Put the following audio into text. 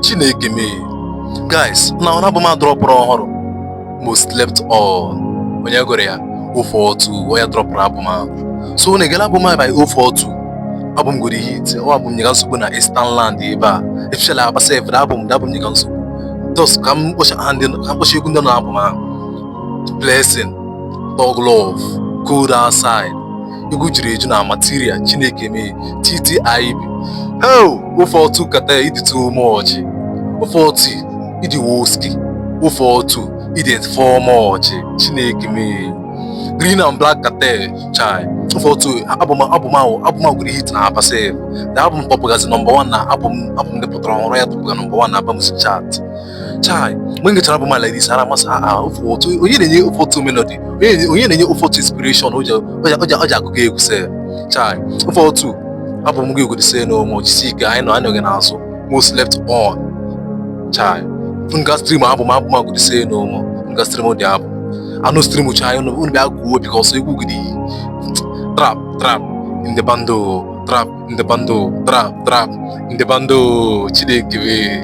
Chineke mee. Guys, na ọ na-abụ m adropụrụ ọhụrụ Most Slept On. Onye gụrụ ya? 042. Onye dropụrụ album ahụ. So na egele album ahụ by 042. Album goro hit. Ọ album nyega nsogbu na Eastern Land ebe a, especially Aba sef. The album nyega nsogbu. Just ka m kpọcha aha ndị, ka m kpọcha egwu ndị nọ n'album ahụ: Blessing, Dog Love, Cold Outside, egwu juru eju na Material, Chineke mee, TTIB. Ho 042 kata ịdị too much. 042 ịdị woski. 042 ịdị 4 much. Chineke mee. Green and Black Cartel, chai. 042 album ahụ, album ahụ goro hit na Aba sef. The album tọpụgazi number 1 na album ndị pụtara ọhụrụ ya tọpụga number 1 na Aba Music Chart. Chai, mgbe m gechara album a like this, ara amasị a 042. Onye na-enye 042 melody? Onye na-enye 042 inspiration o ji akụkọ egwu sef? Chai, 042, album gị godise na ụmụ jisi ike. Anyị nọ, anyị nọ gị n'azụ. Most Slept On, chai, nga stream album a godise na ụmụ nga stream dị album anụ stream. Chai, unu bịa gwuo because egwu gị trap trap in the bando, trap in the bando, trap trap in the bando. Chineke mee.